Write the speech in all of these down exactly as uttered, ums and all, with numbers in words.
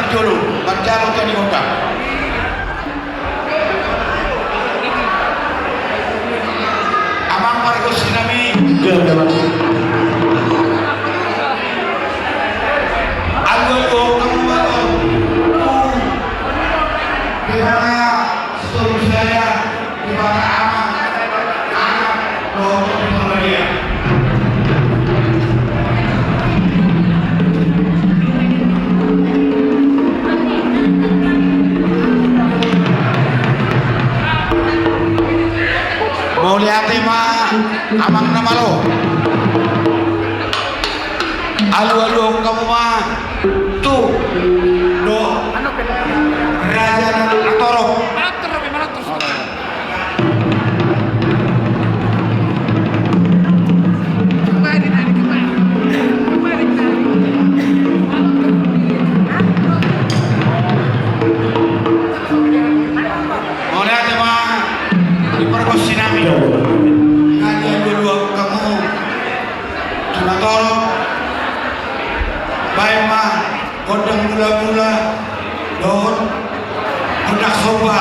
Jolo, manjalo tadi kota. Amang pargonsi nami. Gabe, Amang. Alu, alu, alu, alu. Di mana solusinya? Di mana anak, anak, dohot di mana dia? Mauliate ma amang na malo. Alu-aluhon hamu ma tu do raja na torop. Mauliate ma di pargonsi nami. Nga dia dua-dua hamu tu na torop. Baen ma gondang mula-mula dohot gondang somba.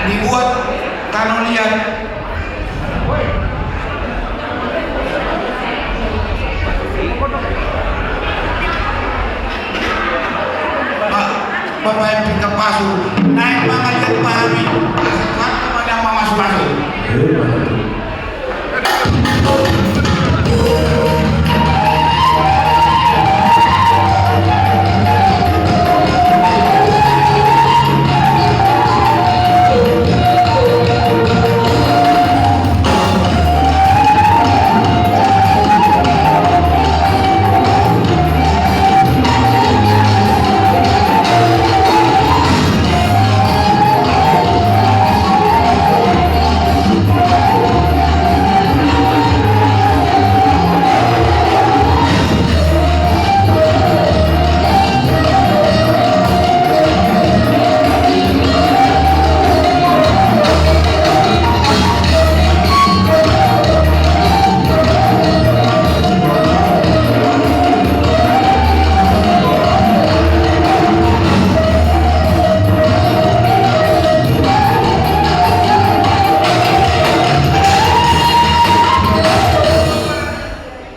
Dibuat tano liat. Bapak yang tinggal pasu naik mangaliat pahami. Pasu pasu mana mamasu pasu.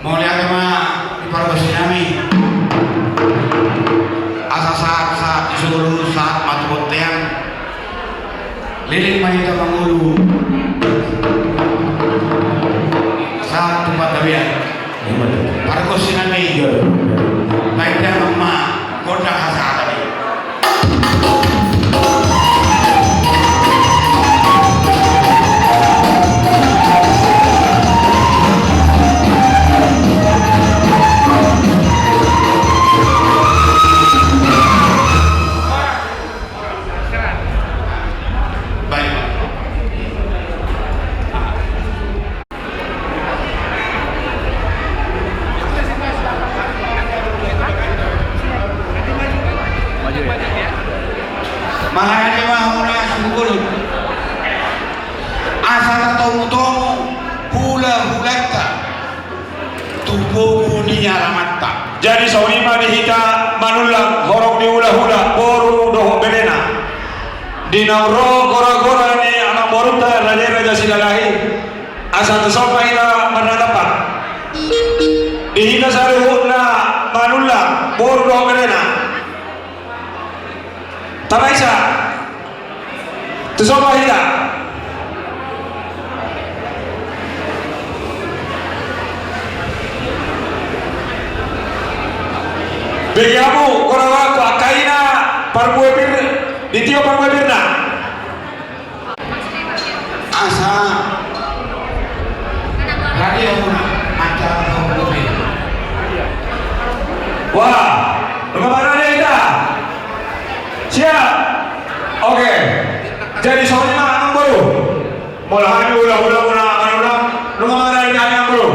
Mauliate ma di pargonsi nami. Asa sahat-sahat ni solu, sahat ma tu bontean. Leleng ma hita mangolu. Sahat tu panggabean. Pargonsi nami. Baen damang ma gondang hasahatan i. Mauliate ma hona sungkun. Asa tatomu-tomu hulahulanta tu bogu ni alamanta. Jadi songon i ma di hita Manullang, horong ni hulahula, boru dohot berena. Di naung ro gora-gora ni amangborunta raja-raja Silalahi. Asa tuson ma hita marnatapa di hita saluhutna Manullang, boru dohot berena. Tabaisa. Tuson ma hita. Bege hamu goragoraku, angka ina parbue pir, ditiop parbue pirna. Asa radia muna manjalo pahompu. Wah, nunga marade hita. Siap. Oke. Jadi songon i ma, Molo hami hulahula, molo amang Manulang, nunga mangalehon hami, amang boru.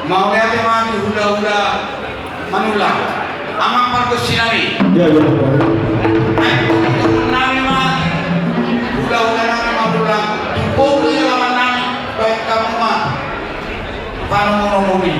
Mauliate ma di hulahula Manulang, amang pargonsi nami. Iya, iya. Ai, nami ma hulahula nami Manulang, di poggi alaman nami, baen hamu ma panomunomu i.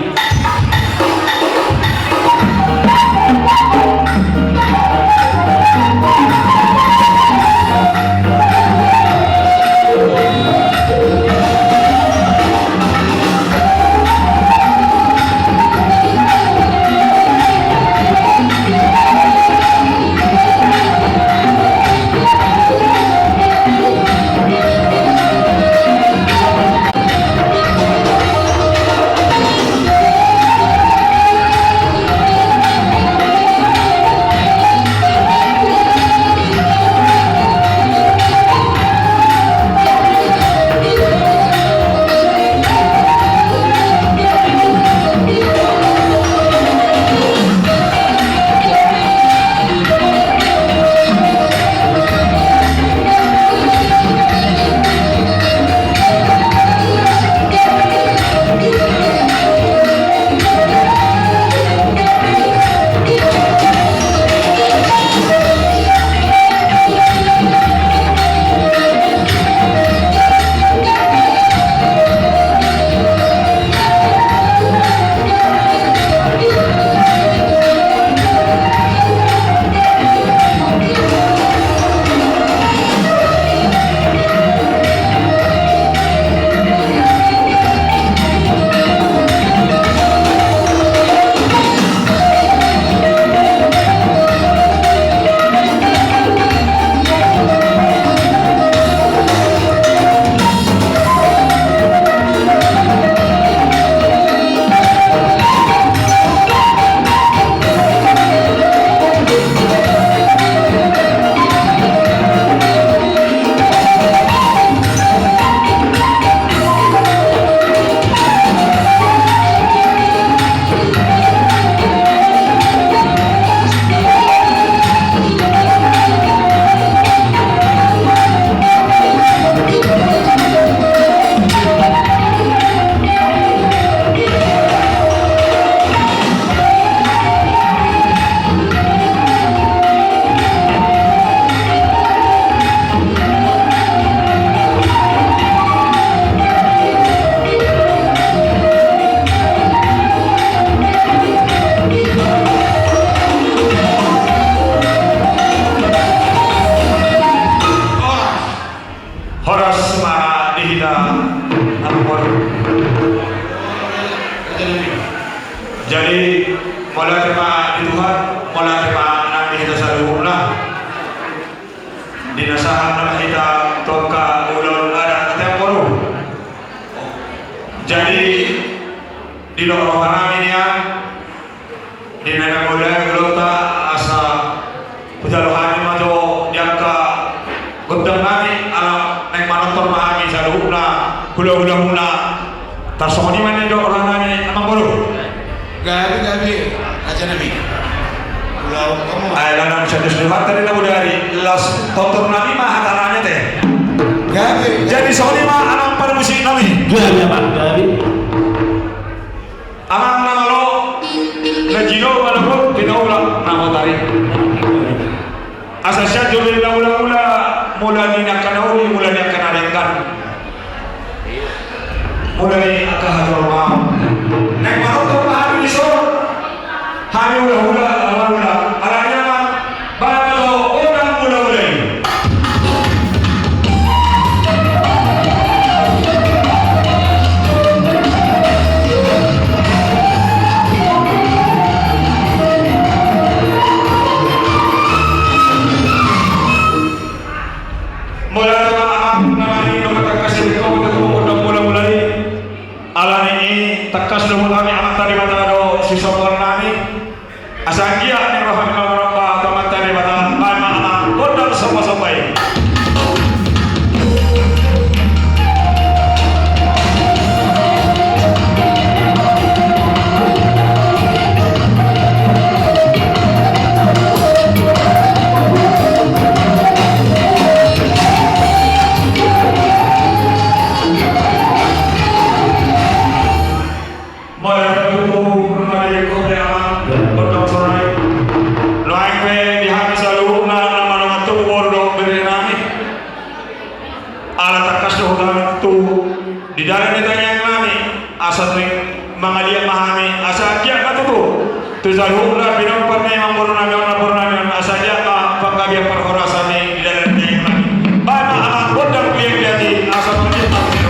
Horas ma di hita, amang boru. Jadi, mauliate ma di Tuhan, mauliate ma nang di hita saluhutna. Di na sahat nama hita tu angka ulaon adat, ate, amang boru. Jadi, didok roha nami nian, di na mangulahon ulaonta, asa hujalo hami ma jo di angka gondang nami, ala naeng manortor ma hami saluhutna hulahulamuna. Tarsongon i ma na nidok roha nami, amang boru. Gabe, gabe, raja nami. Ulaon hamu. Ai, ala na muse dos ni hata di na bodari, las tortor nami ma hata nami, ate. Gabe. Jadi songon i ma, amang parmusik nami. Gabe, amang, gabe. Amang na malo, na jino manogot, pinaula na motari. Asa sian jolo ni na mula-mula, mula ni angka na uli, mula ni angka na denggan, mula ni angka hajolmaon. Naeng manortor ma hami dison, hami hula-hula, hula-hula. Alani i ma, baen ma jo gondang mula-mula i. Mauliate ma, amang, na mangihut tangkas di hita, gondang mula-mula i. Alani i tangkas do hami, amanta Debata do sisombahon nami. Asa anggiat ni roha ni mamanomba tu amanta Debata, baen ma, amang, gondang somba-somba i. Ala tangkas do hutahonon tu di dalan ni tangiang nami, asa tu mangaliat ma hami, asa anggiat ma tutu tu saluhutna pinompar ni amangboru nami on, namboru nami on, asa anggiat ma panggabean parhorasan i di dalan ni tangiang nami. Baen ma amang gondang liat-liat i, asa mangaliat ma tutu.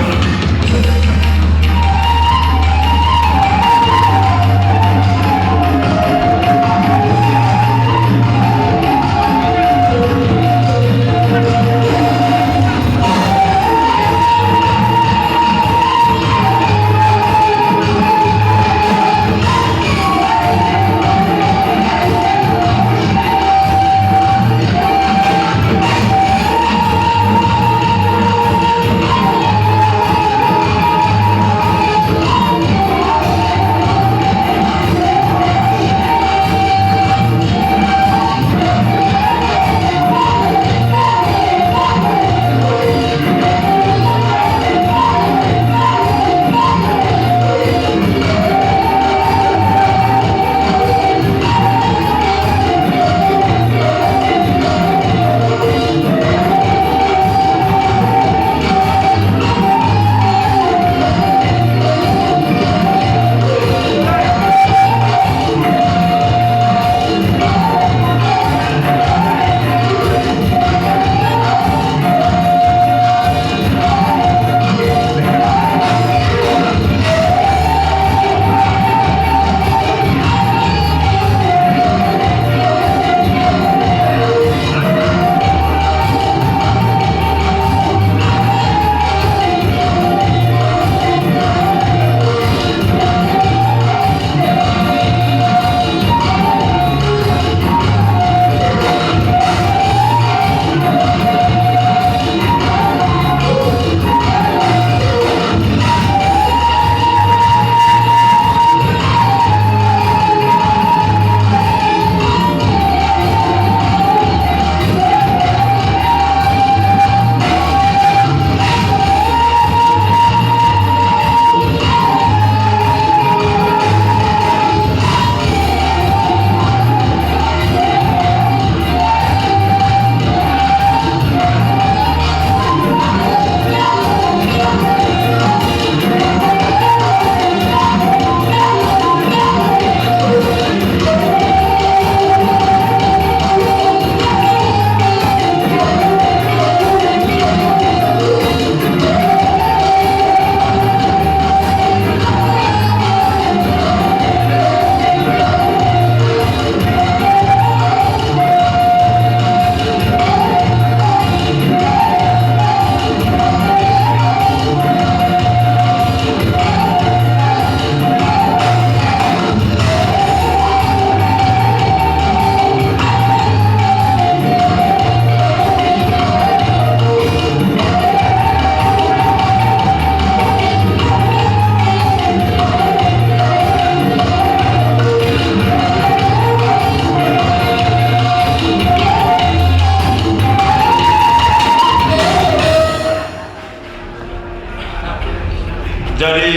Jadi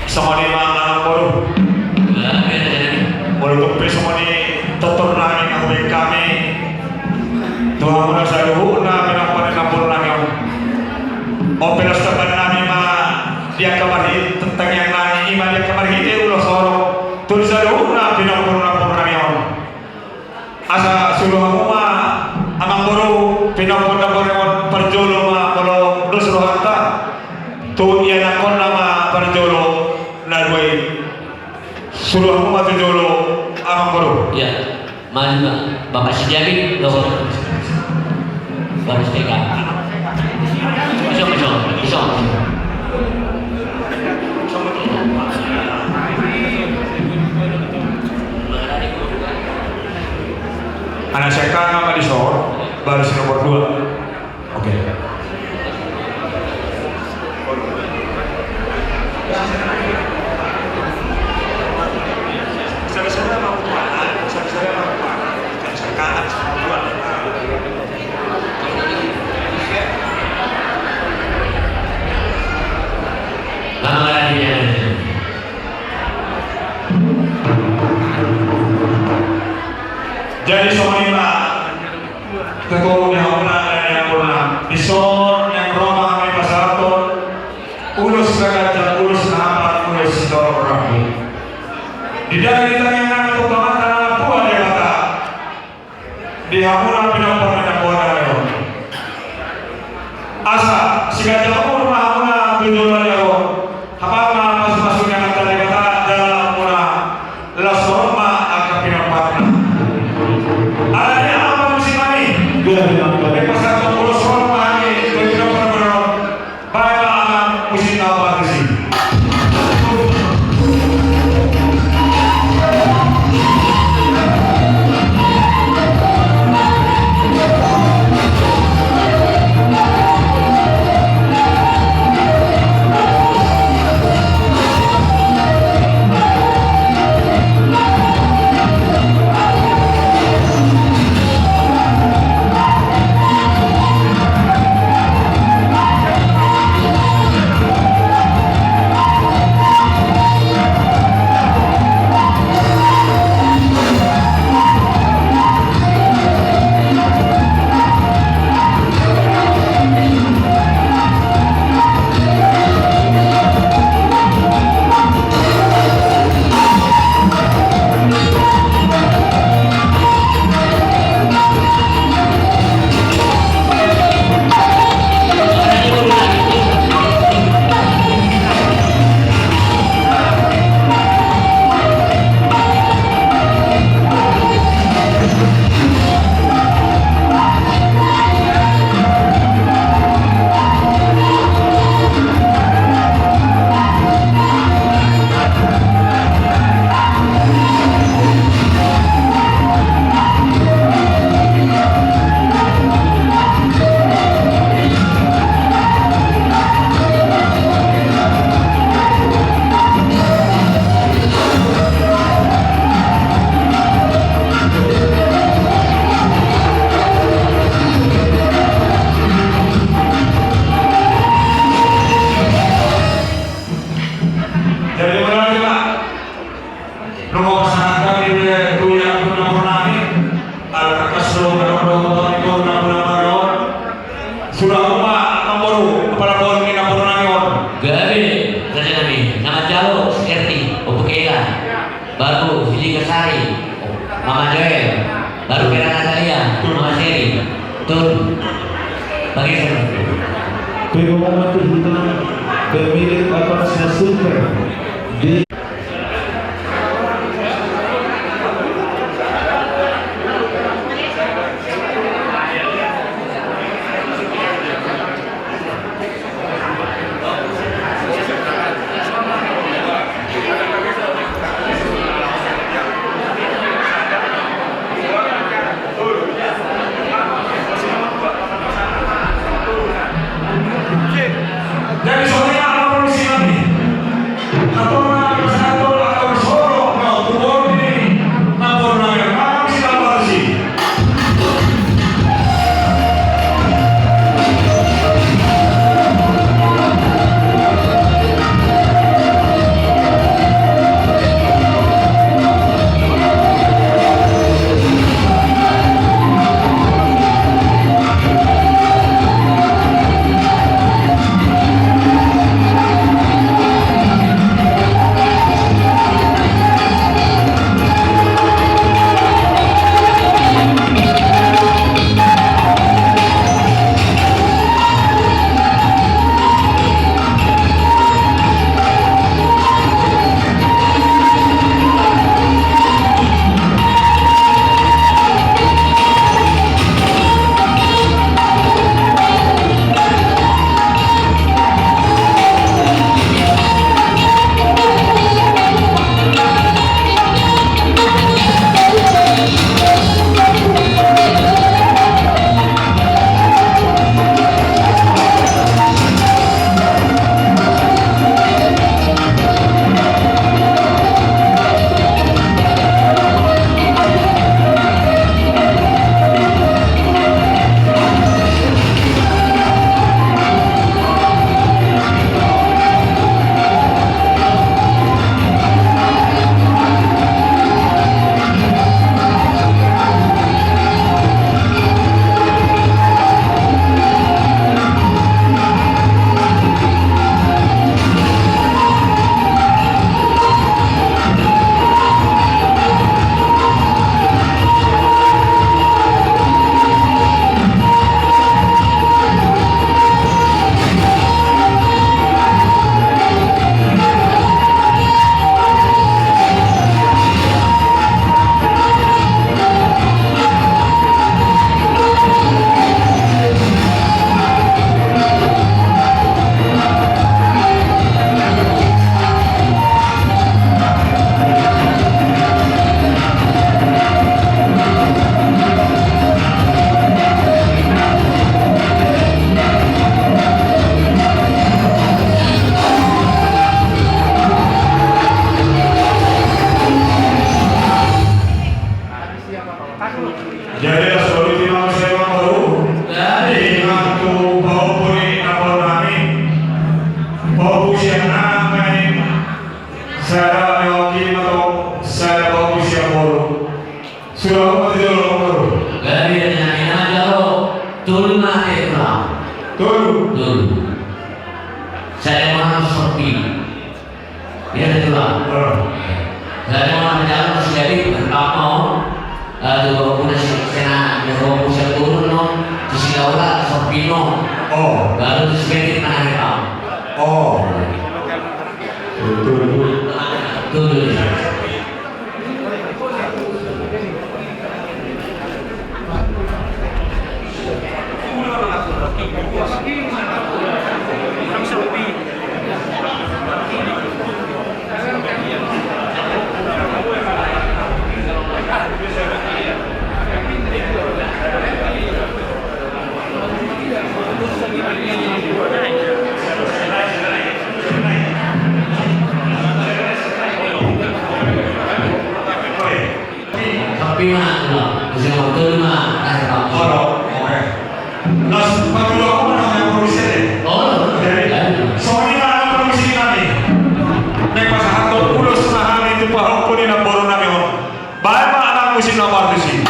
songon i ma amangboru. Molo tung pe songon i tortor nami na hubaen hami tu hamuna saluhutna pinompar ni namboru nami on. On pe laos tambahen nami ma di angka marhite tangiang nami, i ma di angka marhite ulos horong tu di saluhutna pinompar ni namboru nami on. Asa suru hamu ma amangboru, pinompar ni namboru on, parjolo ma molo dos rohanta tu ianakhonna ma parjolo na dua i. Suru hamu ma tu jolo amangboru. Ia, maju ma Bapak Setiabing dohot Bapak Setiabing. Iso, iso, iso. Anak siangkangan ma dison, baru si nomor dua. Oke. Jadi songon i ma. Tutu di hamuna na niampuna dison, naeng ro Jadi di tangiang nami tu Amanta na martua Debata, di hamuna pinompar ni Namboru nami on, asa siganjang umur ma hamuna tu joloan ni ari on. Haba ma pasupasu ni Amanta Debata jala hamuna, las roha ma angka pinomparna. Alani i, amang musik nami, pasahathon ulos roha ma hami tu pinompar ni ari on. Baen ma amang musik na opat disi. Jadi, mana lagi, Pak? Nunga pasahat hami be tu ia tu na bona ni. Ala tangkas do manang do tu na bona ni on. Suda hamu ma namboru, apala bona ni namboru nami on. Gabe, raja nami, na manjalo, R T, Ompu Kela. Baru Silingasari, Mama Joel. Baru Kera Natalia, Mama Seri. Tun. Bagi saya. Pego mama tu hita, pemilik Avanza Super. Di Jadi, songon i ma, amang musik nami. Tolu. Tolu. Saya mau sorpi. Iya, betul lah. Saya mau menjawab sedikit tentang mau, eh, tu gua punya si, sena, yang gua punya turun, no. Di sini orang sorpi, no. Oh. Baru tu sedikit mana, Pak? Oh. Tolu. Tolu. Tapi ma, ma, bisa waktu ma, eh, Pak. Olo, oke. Las, Pak Dua, aku mau nanya permisi deh. Oh, jadi, jadi. Soalnya ada permisi nami. Nek pas hatur ulos na hami tu pahompu ni namboru nami on. Baik, Pak, anak musik nomor tujuh.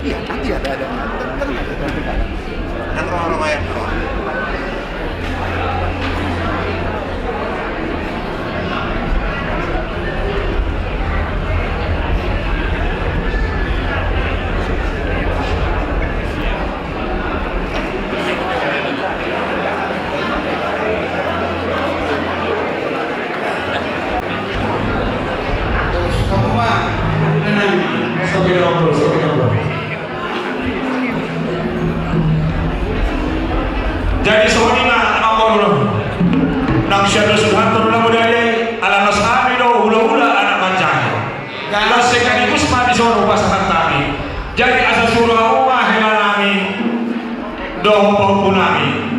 Iya, nanti ada, ada, ada, ada, ada. Kan orang-orang yang Jadi songon i ma, anak boru, nang sian dos Tuhan tu na modali, ala las hami do hulahula anak manjae. Las sekaligus ma dison hupasahat hami. Jadi asa suru hamu ma hela nami dohot pahompu nami.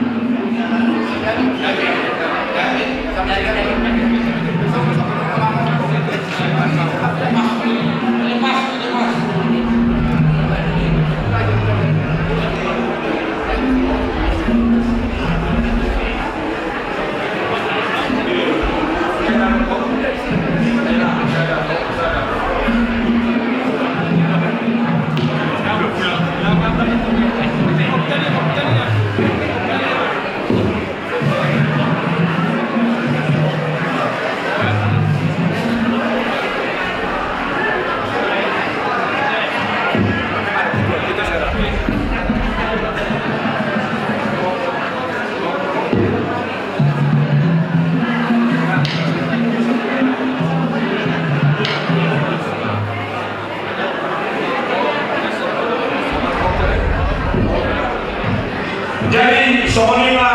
Jadi songon i ma,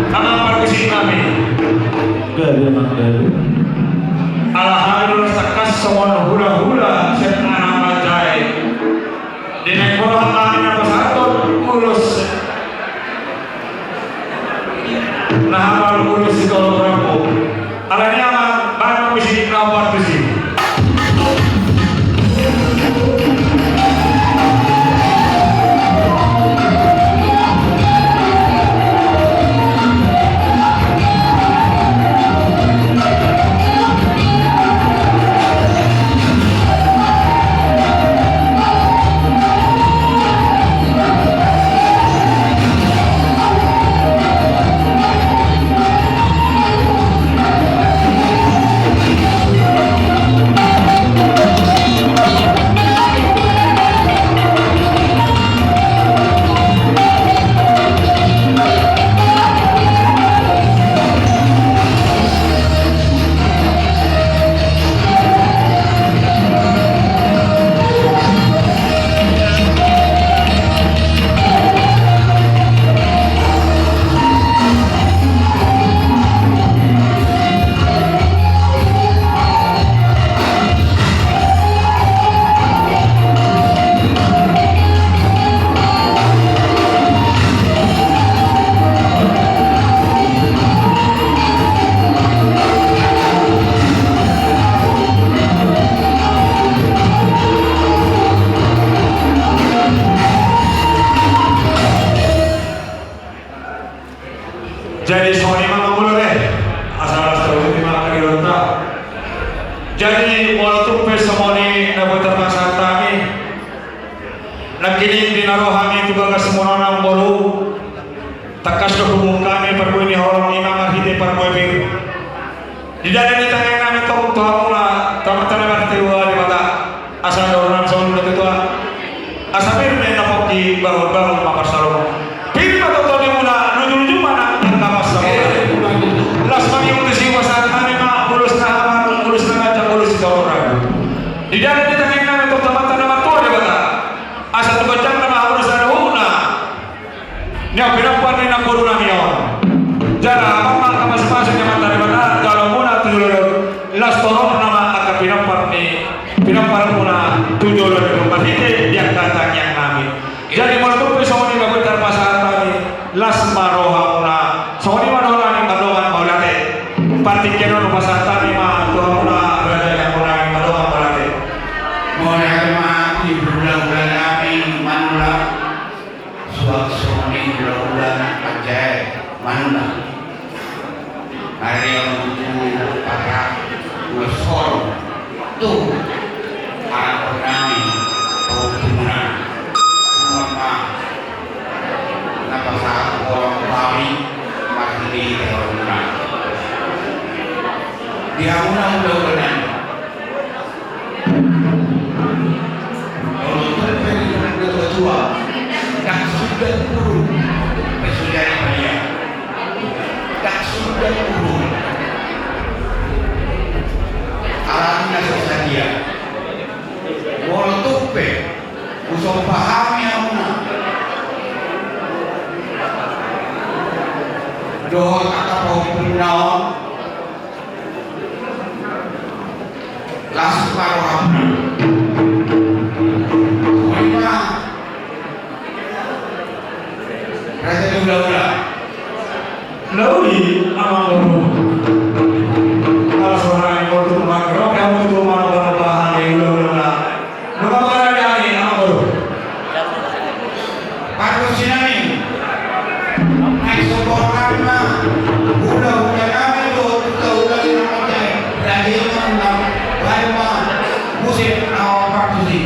amang parmusik nami. Gabe, amang, gabe. Ala hami do las tangkas songon hulahula sian anak manjae. Di na ingkon hami na pasahathon ulos Jadi songon i ma, Amang Boru, asa las tahuti ma angka didok ta. Jadi molo tung pe songon i na boi tarpasahat hami, nangkining di na ro hami tu bagas muna on, Amang Boru, tangkas do huboan hami parbue ni holong i ma marhite parbue pir. Di dada ni tangiang nami antong tu hamuna, tu Amanta na martua Debata, asa dohonon songon na tutu, asa pir ma na pongki, bangun-bangun ma pansalongan. Pir ma tongtong di hamuna, luju-luju ma nang angka pansalongan. Las mangihut tusi, pasahat hami ma ulos na aman, ulos na ganjang, ulos sitorop ragu. Di dada ni tangiang nami antong tu Amanta na martua Debata, asa tu ganjang na ma ulos na dohot na nian pinampar ni namboru nami on. Jala amang ma angka pasupasu ni Amanta Debata, jalo muna tu jolo. Las torop nama angka pinampar ni, pinampar muna tu jolo ni marhite di angka tangiang nami. Jadi molo tung pe songon i na boi tarpasahat hami, las ma roha muna. Songon i ma dohonon nami, mandongan mauliate. Partingkian on hupasahat hami ma tu hamuna raja ni hamuna, mandongan mauliate. Mauliate ma di hulahula nami Manula. Suang songon i hulahula na manjae Manula. Ari on tu Patak, ulos on tu anak nami, pahompu muna. Tuhan ma na pasahat holong hami marhite holong muna. Di hamuna hulahula nami. Molo tung pe di natua-tua, ndang suda hurung pe so jadi padia. Ndang suda hurung. Alani na so sadia. Molo tung pe husomba hami hamuna dohot angka pahompu muna on, las ma rohamuna. Songon i ma, raja ni hulahula. Lauli, Amang Boru. Las roha ni Amang Boru, mangaturhon hami tu Amang Boru, bahen ni hulahula. Nunga mangaturhon hami, Amang Boru. Pargonsi nami, naeng somba hami ma hulahula nami dohot hulahula ni na manjae raja i, Manula, bahen ma musik na hombar tusi.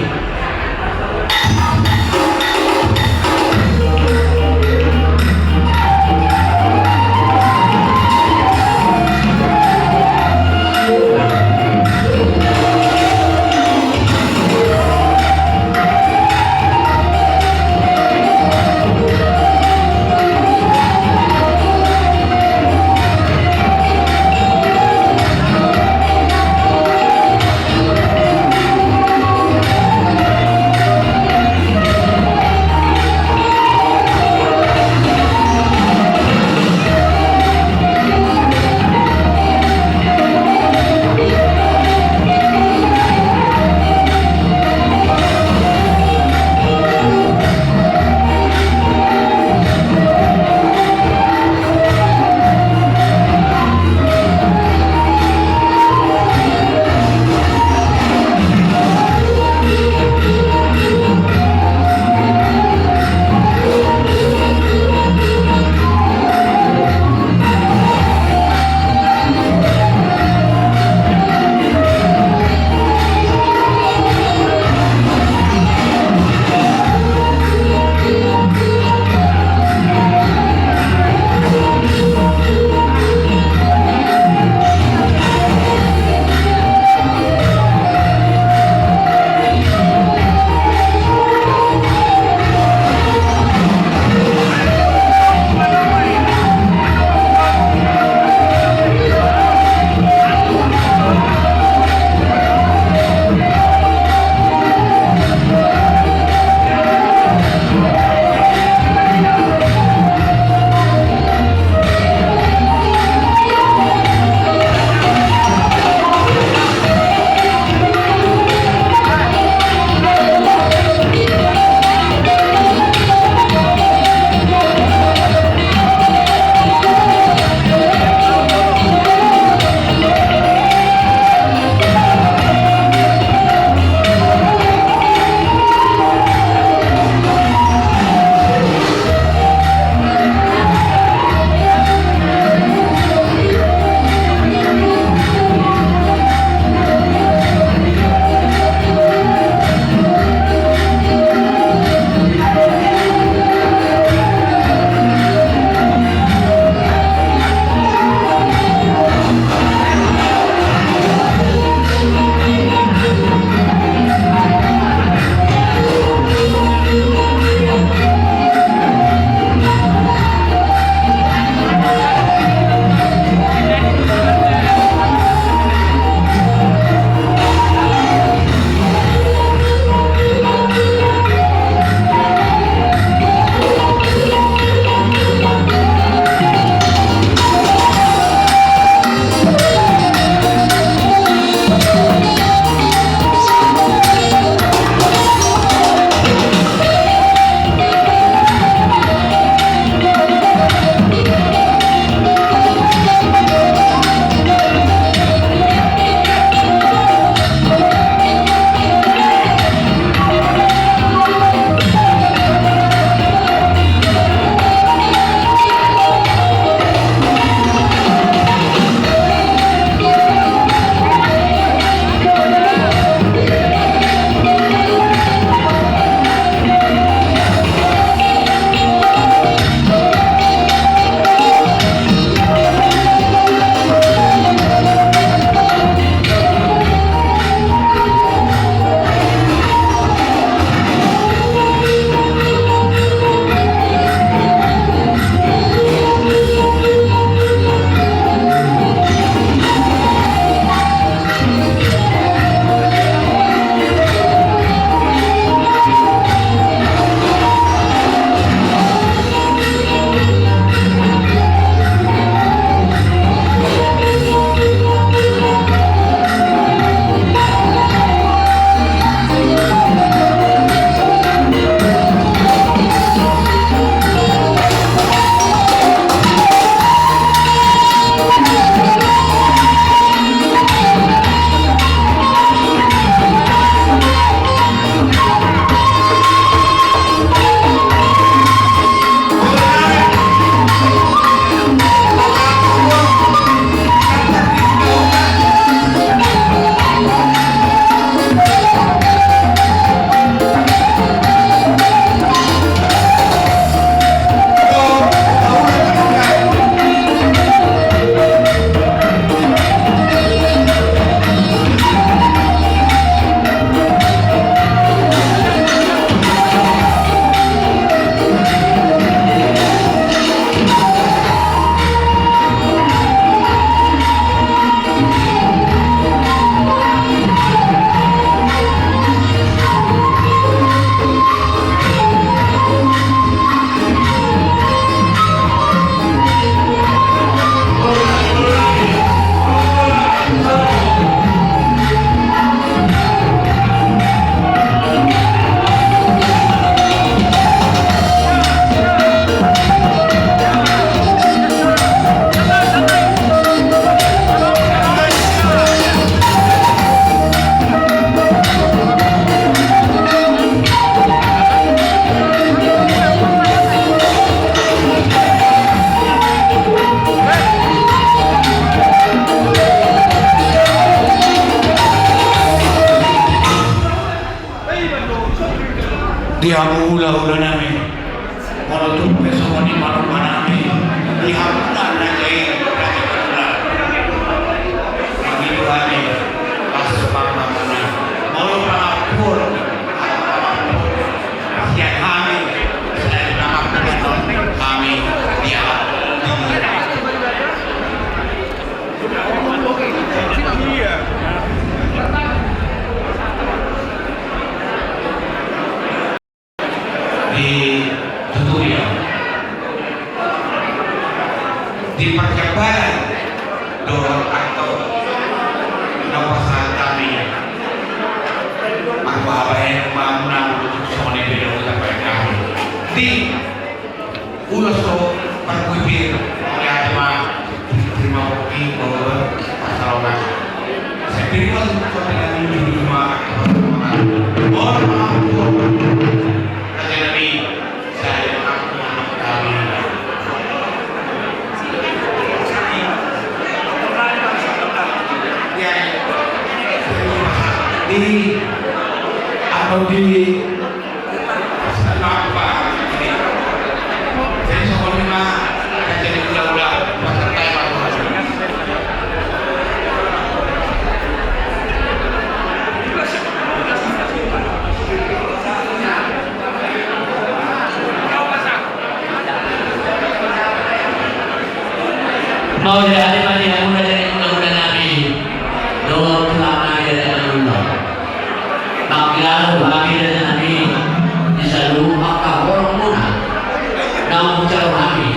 Hamu hulahula nami, molo tung pe songon i panorang nami, di hamu na raja i, raja i hulahula. Mangihut hami, pas panorang nami. Molo pangampun, sian hami, selain pangampun, hami, dia, dia. Di tutorial, di perjabatan dohot aktor na pasahat hami. Marhabaen ma hamu na songon i pe do hita pasahat hami. Di ulos do parkuipir, mauliate ma. Terima kasih bahwa Barcelona. Saya terima kasih kepada Minggu Jumat. Mohon maaf, Raja Nabi, saya mengaku anak kami. Ya, di atau di Mauliate ma di hamu raja ni hulahula nami. Dohot tulang nami raja ni hulahula. Mangilala do hami raja nami di saluhut angka holong muna naung dijalo hami,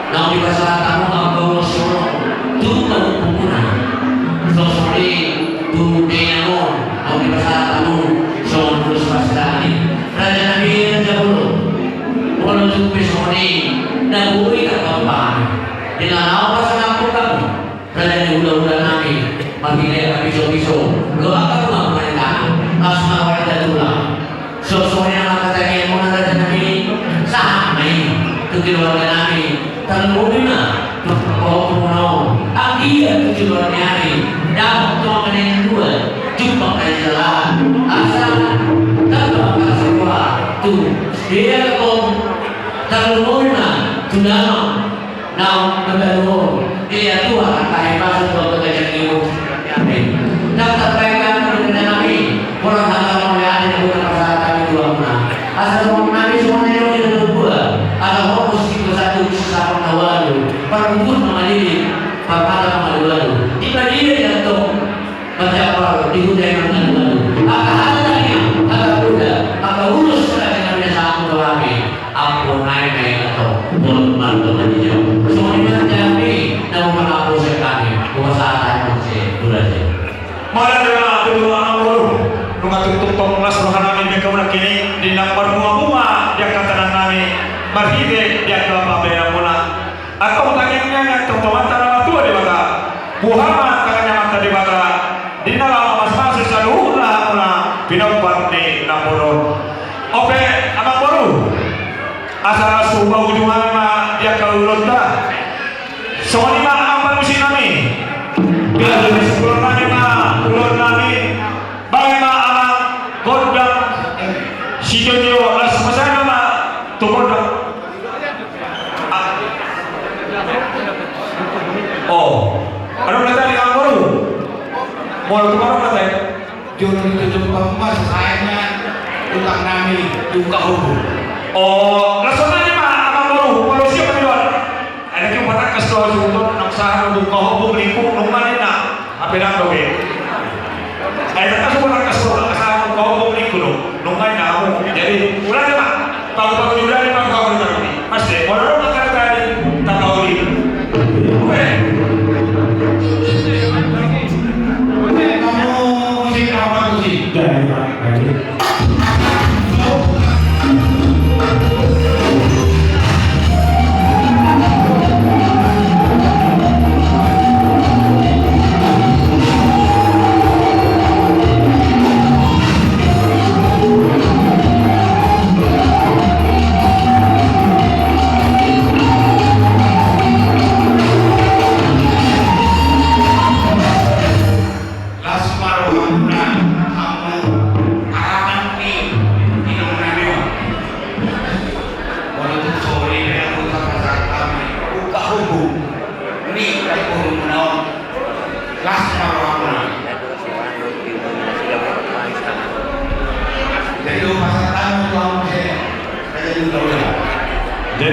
naung dipasahat hamu angka ulos holong tu pahompu muna. Songon i tu dainang on naung dipasahat hamu songon ulos pasahat hami. Raja nami raja bolon, molo tung pe songon i na boi tarpatupa hami di na laho pasahathon hamu. Raja ni hulahula nami, marhite hapisopiso, dohot angka tulang marhite, las ma roha ni tulang. Songon i ma hata ni amang raja nami, sahat ma i tu keluarga nami, tarlumobi ma tu pahompu muna on, anggiat tu joloan ni ari dapot tu angka na nidua, jumpang na nilala, asa tamba angka saroha tu sidea on, tarlumobi ma tu damang. Naung mangalo, ia Tuhan, angka i masuk tu angka ganjang ni umur. Ndang tarbaen hami tu denggan nami, molo hata mauliate na boi pasahat hami tu hamuna. Asa songon nami songon na nidok ni na tuatua, asa hohom sisongon satu sisapang na ualu, parbubuhan na malilit, parmata na ualualu. Di badia i antong. Manjampal di huta i mangalualu. Angka hata tangiang, hata poda, angka ulos na binasaonmu tu hami. Ampunami ma i antong, dohot marga manjijau. Songon i ma hami, na hupasahat hami, hupasahat hami muse tu raja i. Mauliate ma tu amangboru, nunga tung tong las roha nami di angka unang kini, di na marbunga-bunga di angka tangan nami, marhite di angka pambahenanmuna. Antong tangiangnami antong tu Amanta na martua Debata. Boha ma tangiang ni Amanta Debata, di na laho mamasei saluhutna hamuna pinompar ni namboru on. Ope, amangboru, asa las tu paujungan ma di angka ulaonta. Songon i ma amang panusinami. Biasa di sipulon nami ma ulaon nami. Baen ma amang gondang sijotio, las ma sada ma tu gondang. Ah. Oh. Adong na tadi amangboru. Molo tu mana tadi? Jolo ni tujuh emas, sayangnya utang nami buka hubung. Oh, las ma sada ma amangboru, molo siap ma di luar. Ai na ke patangkas do suhut on, nang sahat do buka hobung lingkung nunga ninna. Hape ndang do be. Ai tangkas do, tangkas do, tangkas sahat do buka hobung lingkung do. Nunga ninna hamu. Jadi ulang ma. Pagu-pagu di ulang, pagu-pagu di taruni. Mas de, molo ro mangkali tadi tapauli. Oke. Oke, kamu musik apa musik? Dari mana?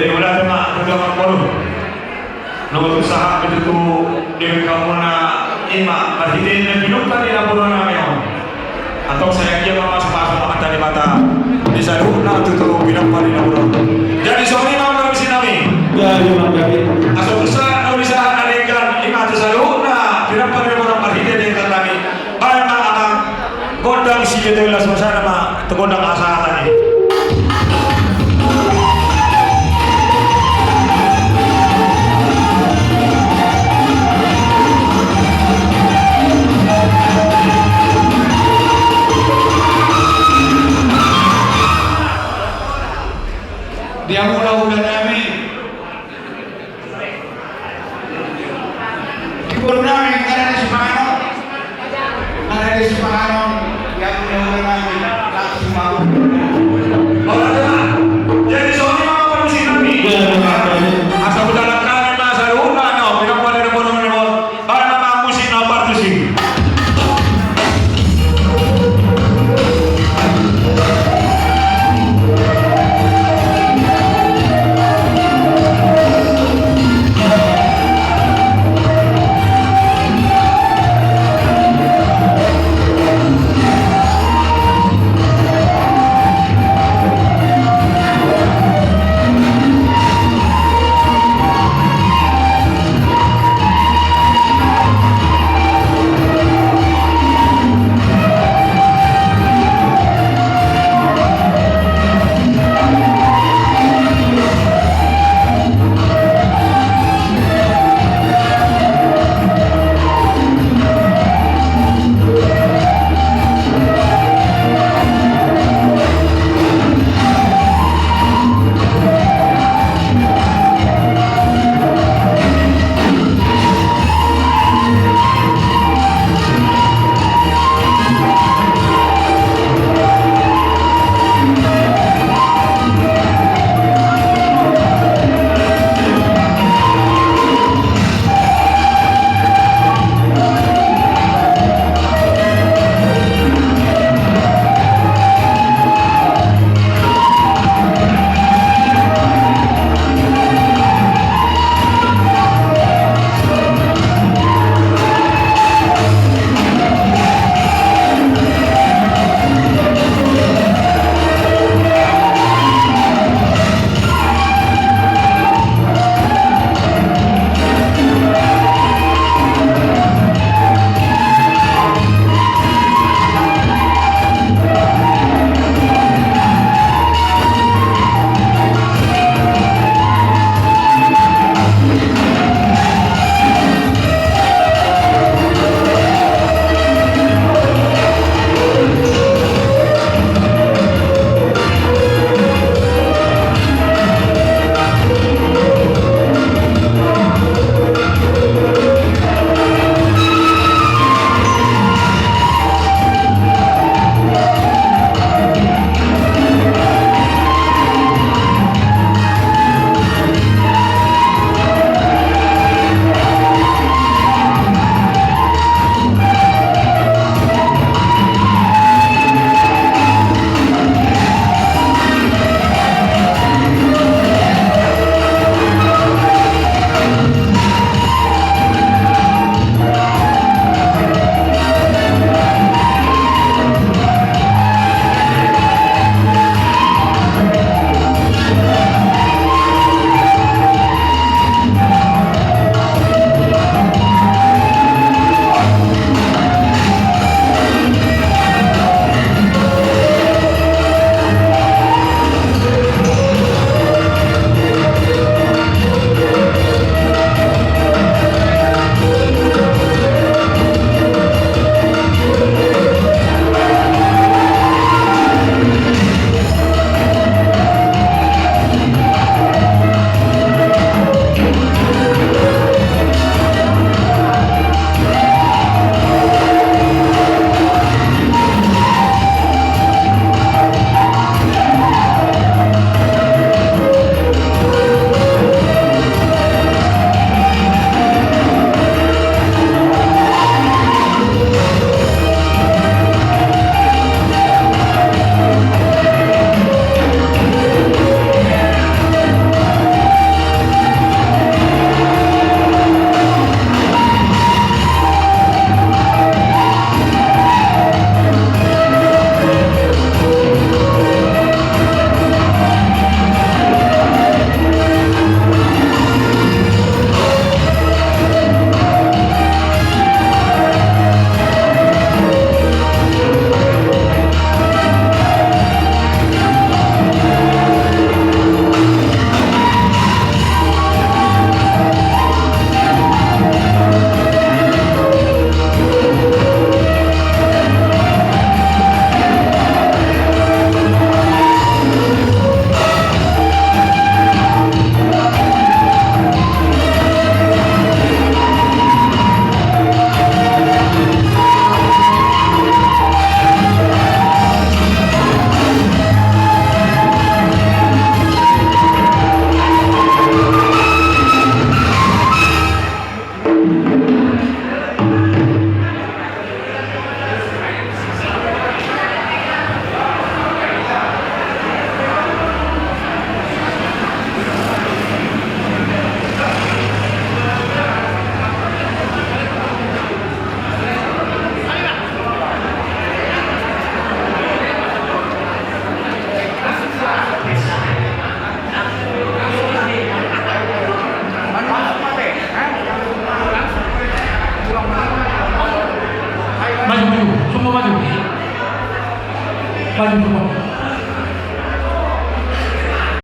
Mauliate ma tu Amang Boru. Nunga sahat pe tutu di hamuna i ma marhite na pinumpa ni naboru nami on. Antong sai anggiat ma pasupasu ni Amanta Debata di saluhutna tutu pinumpa ni naboru. Jadi songon i ma, amang si nami. Jadi, amang, jadi. Asa tusa na uli sahat na denggan i ma tu saluhutna pinumpa ni naboru marhite denggan nami. Baen ma, amang, gondang si Jetoilas, asa ma tu gondang asa